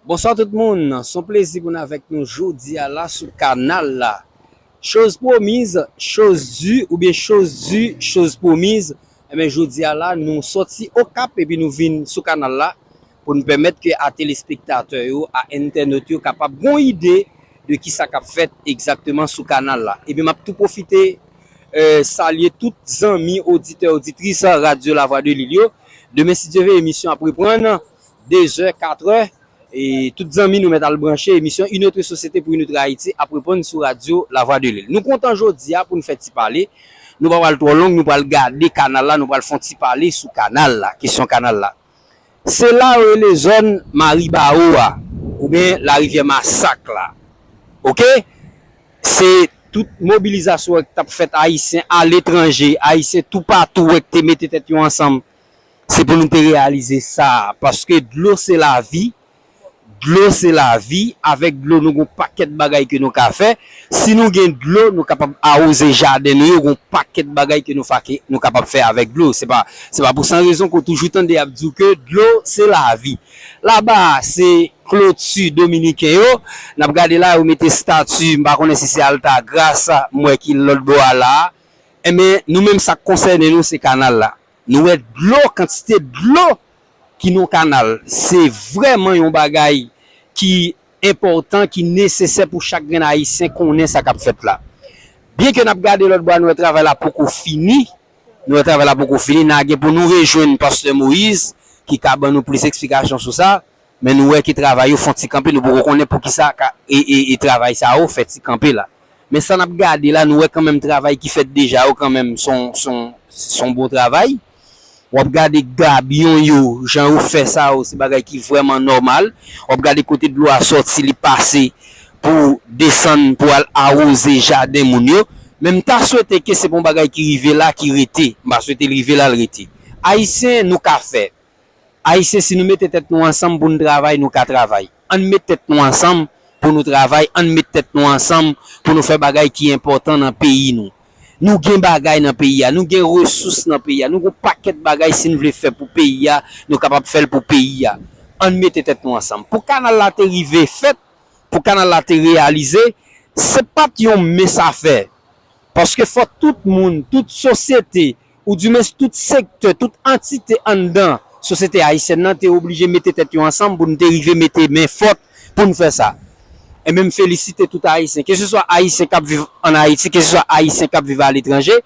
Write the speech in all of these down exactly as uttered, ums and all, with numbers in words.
Bonswa tout moun, se yon plezi pou n avèk nou jodi a la sou kanal la. Chose promise, chose due, oubyen chose due, chose promise. Ebyen jodi a la, nou sòti Okap epi nou vin sou kanal la pou n pèmèt ke a telespektatè yo, a entènot yo kapab gon ide de kisa k ap fèt egzakteman sou kanal la. Epi m ap tou pwofite eh, salye tout zanmi oditè, oditris Radyo Lavwa de Lil yo. Demen, si Dye vle, emisyon ap reprann de zè, kat è. E tout zanmi nou mèt al branche emisyon Une Autre Société pour Une Autre Haïti ap reprann sou Radyo Lavwa de Lil. Nou kontan jodi a pou n fè ti pale. Nou pa pral twò long, nou pral gade kanal la, nou pral fè yon ti pale sou kanal la, kesyon kanal la. Se la yo rele zòn Maribawo a, oubyen Larivyè Masak la. Oke? Se tout mobilizasyon wè k t ap fèt, Ayisyen aletranje, Ayisyen toupatou wè k te mete tèt yo ansanm. Se pou nou te reyalize sa, paske dlo se lavi, dlo se lavi, avèk dlo nou gon pakèt bagay ke nou ka fè. Si nou gen dlo, nou kapab awoze jaden nou yo, gon pakèt bagay ke nou fè, nou kapab fè avèk dlo. Se pa, se pa pou san rezon ke w toujou tande y ap di w ke dlo se lavi. Laba a, se kloti dominiken yo. N ap gade la, yo mete estati, m pa konnen si se Altagras, m wè ki lòt bò a la. Enben, nou menm sa k konsène nou, se kanal la. Nou wè dlo, kantite dlo ki nan kanal. Se vrèman yon bagay ki enpòtan, ki nesesè pou chak grenn Ayisyen konnen sa k ap fèt la. Byen ke n ap gade lòt bò a, nou wè travay la poko fini. Nou wè travay la poko fini. N a gen pou nou rejwenn Pastè Moïse, ki ka ban nou plis eksplikasyon sou sa. Men nou wè ke travay yo fè yon ti kanpe, nou poko konnen poukisa ka, e, e, e travay sa yo fè ti kanpe la. Men sa n ap gade la, nou wè kanmenm travay ki fèt deja yo kanmenm, se yon, se yon, se yon bon travay. W ap gade gabyon yo, jan yo fè sa yo, se bagay ki vrèman nòmal. W ap gade kote dlo a sòti, li pase pou desann, pou al awoze jaden moun yo. Men m ta swete ke se pa yon bagay ki rive la, ki rete. M pa swete l rive la, l rete. Ayisyen, nou ka fè. Ayisyen, si nou mete tèt nou ansanm pou n travay, nou ka travay. Ann met tèt nou ansanm pou nou travay, ann met tèt nou ansanm pou nou fè bagay ki enpòtan nan peyi nou. Nou gen bagay nan peyi a, nou gen resous nan peyi a, nou gen yon pakèt bagay si n vle fè pou peyi a, nou kapab fè l pou peyi a. Ann mete tèt nou ansanm. Pou kanal la te rive fèt, pou kanal la te reyalize, se pa t yon mens afè. Paske fò tout moun, tout sosyete, oudimwens tout sektè, tout antite anndan sosyete ayisyèn nan te oblije mete tèt yo ansanm pou n te rive mete men fòt pou n fè sa. Enben, m felisite tout Ayisyen, keseswa Ayisyen k ap viv ann Ayiti, keseswa Ayisyen k ap viv aletranje,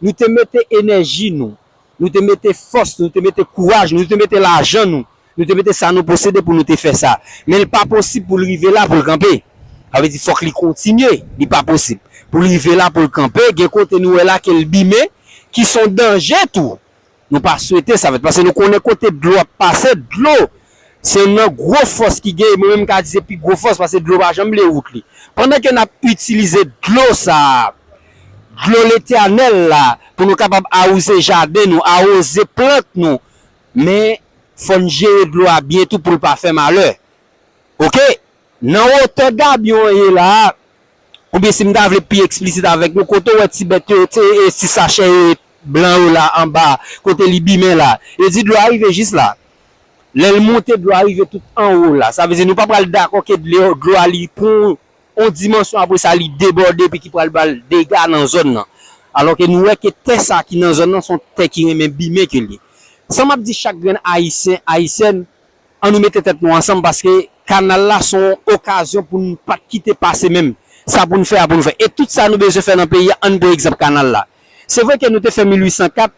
nou te mete enèji nou, nou te mete fòs nou, nou te mete kouraj nou, nou te mete lajan nou, nou te mete sa nou posede pou nou te fè sa. Men l pa posib pou l rive la pou l kanpe. Sa vle di fòk li kontinye, li pa posib. Pou l rive la pou l kanpe, gen kote nou wè la ke l bimen, ki s on danje tou. Nou pa swete sa fèt, paske nou konnen kote dlo ap pase, dlo se youn nan gwo fòs ki gen, e mwen menm m ka di se pi gwo fòs, paske dlo pa janm bliye wout li. Pandan ke n ap itilize dlo sa a, dlo letènèl la, pou nou kapab awoze jaden nou, awoze plant nou, men fò n jere dlo a byen tou pou l pa fè malè. Oke? Nan wotè gabyon an ye la a, oubyen si m ta vle pi eksplisit avèk nou, kote w wè ti bèt yo, ti, e, ti sachè yo blan yo la anba, kote li bimen la, yo di dlo a rive jis la. Lè l monte, dlo a rive tout anwo la. Sa vle di nou pa pral dakò ke dlo, dlo a li pran yon dimansyon, apre sa li debòde epi ki pral ba l dega nan zòn nan. Alòske nou wè ke tè sa ki nan zòn nan se yon tè ki renmen bimen ke l ye. Sa m ap di chak grenn Ayisyen, Ayisyèn, ann nou mete tèt nou ansanm, paske kanal la se yon okazyon pou n pa t kite pase menm. Sa pou n fè a pou n fè. E tout sa nou bezwen fè nan peyi a, ann pran egzanp kanal la. Se vre ke nou te fè mil uit san kat,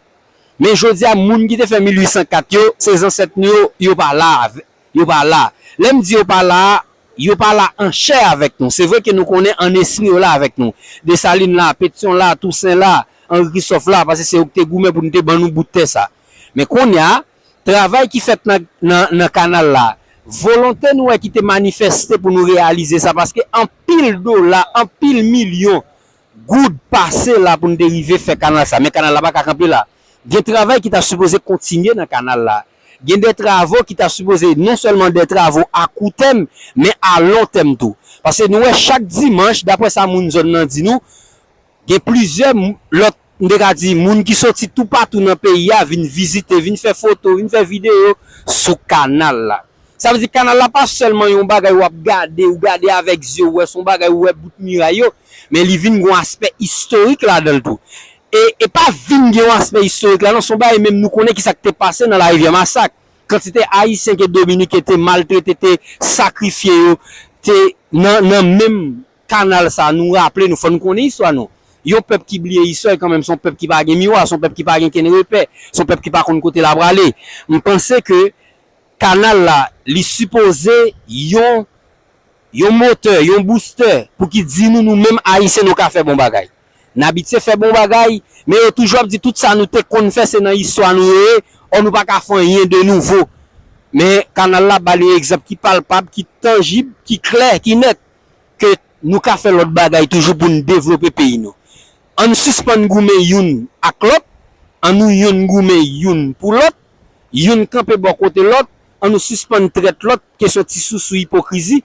men jodi a moun ki te fè mil uit san kat yo, se zansèt nou yo, yo pa la, yo pa la. Lè m di yo pa la a, yo pa la an chè avèk nou. Se vre ke nou konnen an espri yo la avèk nou. Desalin la, Petyon la, Tousen la, Anri Kristòf la, paske se yo ki te goumen pou nou te ban nou bout tè sa. Men kounye a, travay ki fèt nan, nan, nan kanal la, volonte nou wè ki te manifeste pou nou reyalize sa, paske anpil dola, anpil milyon goud pase la pou n te rive fè kanal sa. Men kanal la pa ka kanpe la. Gen travay ki ta sipoze kontinye nan kanal la. Gen de travo ki ta sipoze non sèlman de travo a kou tèm, men a lon tèm tou. Paske nou wè chak dimanch, daprè sa moun zòn nan di nou, gen plizyè m-, lòt, m te ka di, moun ki soti toupatou nan peyi a vin vizite, vin fè foto, vin fè videyo sou kanal la. Sa vle di kanal la pa sèlman yon bagay w ap gade, ou gade avèk zye w, wè se yon bagay ou wè bout miray yo, men li vin gen yon aspè istorik ladan l tou. E, e pa vin gen yon aspè istorik la, non, se yon bagay menm nou konnen ki sa k te pase nan Larivyè Masak. Kantite Ayisyen ke Dominiken te maltrete, te sakrifye yo, te nan, nan menm kanal sa, nou raple nou, fò nou konnen istwa nou. Yon pèp ki bliye istwa, kanmenm, se yon pèp ki pa gen miwa, se yon pèp ki pa gen kenn repè, se yon pèp ki pa konn kote l ap prale. M panse ke kanal la, li sipoze yon, yon motè, yon boustè pou ki di nou, nou menm Ayisyen, nou ka fè bon bagay. N abitye fè bon bagay, men yo toujou ap di tout sa nou te konn fè, se nan istwa nou yo ye, ò nou pa ka fè anyen de nouvo. Men kanal la ba nou yon egzanp ki palpab, ki tanjib, ki klè, ki nèt, ke nou ka fè lòt bagay toujou pou n devlope peyi nou. Ann sispann goumen youn ak lòt, ann nou youn goumen youn pou lòt, youn kanpe bò kote lòt, ann nou sispann trèt lòt, kesyon ti sousou ipokrizi,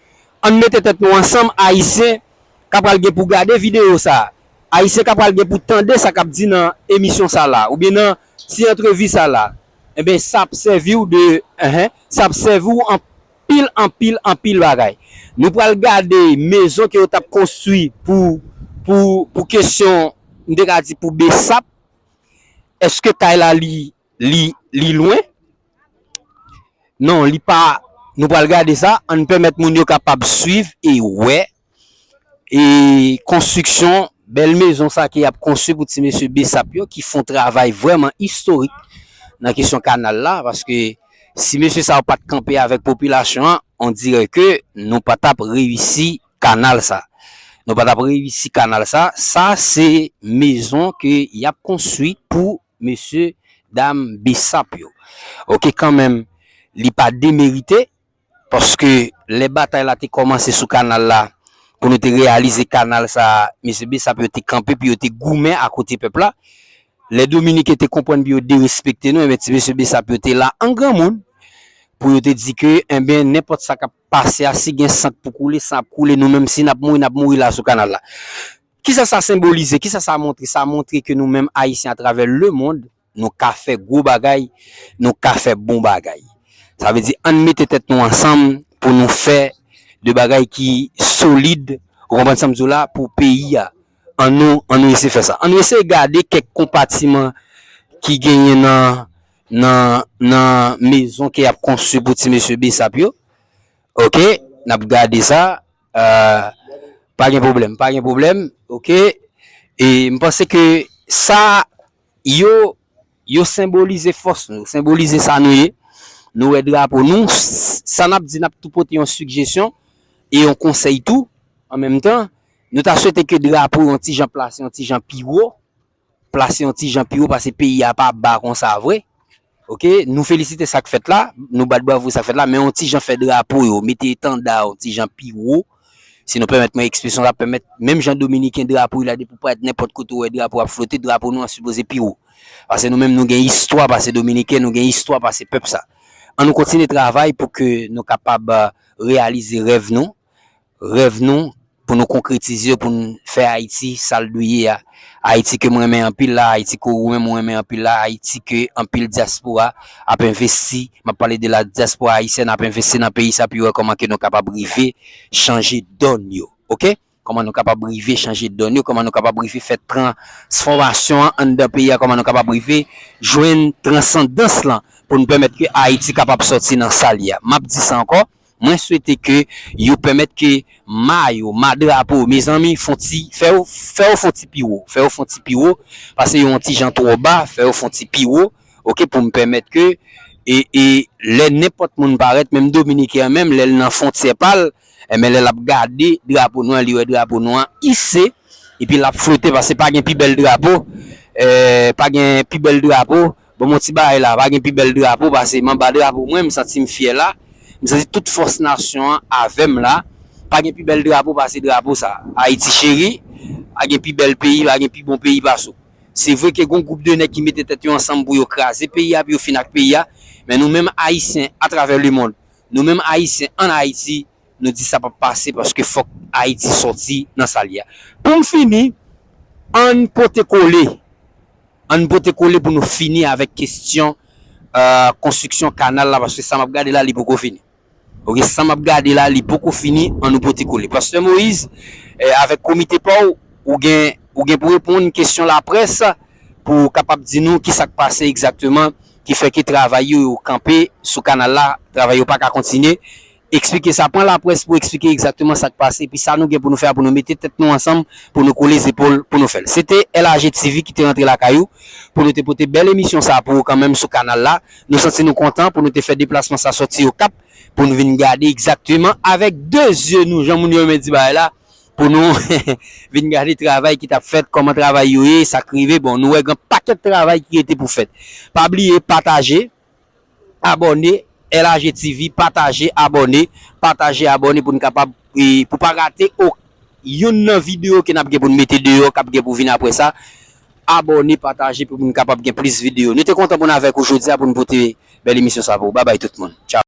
ann mete tèt nou ansanm, Ayisyen k ap pral gen pou gade videyo sa a, Ayisyen k ap pral gen pou tande sa k ap di nan emisyon sa la, oubyen nan ti antrevi sa la, enben, sa ap sèvi w de, enhen, sa ap sèvi w anpil, anpil, anpil bagay. Nou pral gade mezon ke yo t ap konstwi pou, pou, pou kesyon, m te ka di pou Besap. Èske kay la li, li, li lwen? Non, li pa. Nou pral gade sa. Ann pèmèt moun yo kapab swiv e wè e konstriksyon bèl mezon sa ke y ap konstwi pou ti mesye Besap yo, ki fè yon travay vrèman istorik nan kesyon kanal la, paske si mesye sa yo pa t kanpe avèk popilasyon an, on dirè ke nou pa t ap reyisi kanal sa. Nou pa t ap reyisi kanal sa. Sa se mezon ke y ap konstwi pou mesye dam Besap yo. Oke, kanmenm, li pa demerite, paske lè batay la te kòmanse sou kanal la, pou nou te reyalize kanal sa, mesye Besap yo te kanpe, pou yo te goumen akote pèp la. Lè Dominiken te konprann pou yo derespekte nou, enben, ti mesye Besap yo te la an granmoun, pou yo te di ke, enben, nenpòt sa k ap pase a, si gen san k pou koule, san ap koule, nou menm, si n ap mouri, n ap mouri la sou kanal la. Kisa sa senbolize? Kisa sa montre? Sa montre ke nou menm Ayisyen atravè lemonn, nou ka fè gwo bagay, nou ka fè bon bagay. Sa vle di, ann mete tèt nou ansanm pou nou fè de bagay ki solid, ou konprann sa m di w la, pou peyi a. Ann nou, ann nou eseye fè sa. Ann nou eseye gade kèk konpatiman ki genyen nan, nan, nan mezon ke y ap konstwi pou ti mesye Besap yo. Oke, n ap gade sa. Euh, pa gen pwoblèm, pa gen pwoblèm. Oke. E m panse ke sa, yo, yo senbolize fòs nou, senbolize sa nou ye. Nou wè drapo nou, s-, sa n ap di, n ap tou pote yon sigjesyon e yon konsèy tou, an menm tan. Nou ta swete ke drapo yon ti jan plase, yon ti jan pi wo, plase yon ti jan pi wo, paske peyi a pa ba konsa vre. Oke, nou felisite sa k fèt la, nou bat bravo sa k fèt la, men yon ti jan fè drapo yo, mete etanda yon ti jan pi wo. Si nou pèmèt mwen ekspresyon sa, pèmèt menm jan Dominiken drapo yo la, depi w parèt nenpòt kote w wè drapo ap flote, drapo nou an sipoze pi wo. Paske nou menm nou gen istwa pase Dominiken, nou gen istwa pase pèp sa. Ann nou kontinye travay pou ke nou kapab, euh, reyalize rèv nou, rèv nou, pou nou konkretize yo, pou n fè Ayiti sa l dwe ye a. Ayiti ke m renmen anpil la, Ayiti ke ou menm ou renmen anpil la, Ayiti ke anpil dyaspora ap envesti, m ap pale de la dyaspora ayisyèn, ap envesti nan peyi sa pou yo wè kòman ke nou kapab rive chanje dòn yo. Oke? Kòman nou kapab rive chanje dòn yo, kòman nou kapab rive fè transfòmasyon an anndan peyi a, kòman nou kapab rive jwenn transandans lan pou nou pèmèt ke Ayiti kapab sòti nan sa l ye a. M ap di sa ankò, mwen swete ke yo pèmèt ke ma yo, ma drapo, mezanmi, fè w ti, fè w, fè w fè w ti pi wo, fè w fè w ti pi wo, paske yo yon ti jan twò ba, fè w fè w ti pi wo, oke, pou m pèmèt ke, e, e lè nenpòt moun parèt, menm Dominiken an menm, lè l nan fwontyè pa l, enben, lè l ap gade drapo nou an, li wè drapo nou an ise, epi l ap flote, paske pa gen pi bèl drapo, eh, pa gen pi bèl drapo, ban m yon ti bagay la, pa gen pi bèl drapo, paske m anba drapo mwen, m santi m fyè la, m santi tout fòs nasyon an avè m la, pa gen pi bèl drapo pase drapo sa, Ayiti cheri, pa gen pi bèl peyi, pa gen pi bon peyi pase w. Se vre ke gon gwoup de nèg ki mete tèt yo ansanm pou yo kraze peyi a, pou yo fin ak peyi a, men nou menm Ayisyen atravè lemonn, nou menm Ayisyen ann Ayiti, nou di sa p ap pase paske fòk Ayiti sòti nan sa l ye a. Pou m fini, ann pote kole. Ann pote kole pou nou fini avèk kesyon, euh, konstriksyon kanal la, paske sa m ap gade la, li poko fini. Ok, sa m ap gade la, li poko fini, ann nou pote kole. Pastè Moïse, eh, avèk komite pa w, ou gen, ou gen pou reponn kesyon laprès, pou w kapab di nou ki sa k pase egzakteman, ki fè ke travay yo, yo kanpe sou kanal la, travay yo pa ka kontinye. Eksplike sa, pran laprès pou eksplike egzakteman sa k pase, epi sa nou gen pou nou fè a, pou nou mete tèt nou ansanm, pou nou kole zepòl, pou nou fè l. Se te L A G T V ki te rantre lakay ou, pou nou te pote bèl emisyon sa pou ou kanmenm sou kanal la. Nou santi nou kontan pou nou te fè deplasman sa sòti Okap, pou nou vin gade egzakteman avèk de zye nou, jan moun yo renmen di bagay la, pou nou vin gade travay ki t ap fèt, kòman travay yo ye, sa k rive. Bon, nou wè gen pakèt travay ki rete pou fèt. Pa bliye pataje, abòne, L A G T V, pataje, abòne, pataje, abòne pou n kapab, e, pou pa rate o, youn nan videyo ke n ap gen pou n mete deyò, k ap gen pou vin apre sa. Abòne, pataje pou n kapab gen plis videyo. Nou te kontan pou n avèk ou jodi a pou n pote bèl emisyon sa pou ou. Babay tout moun. Tchao.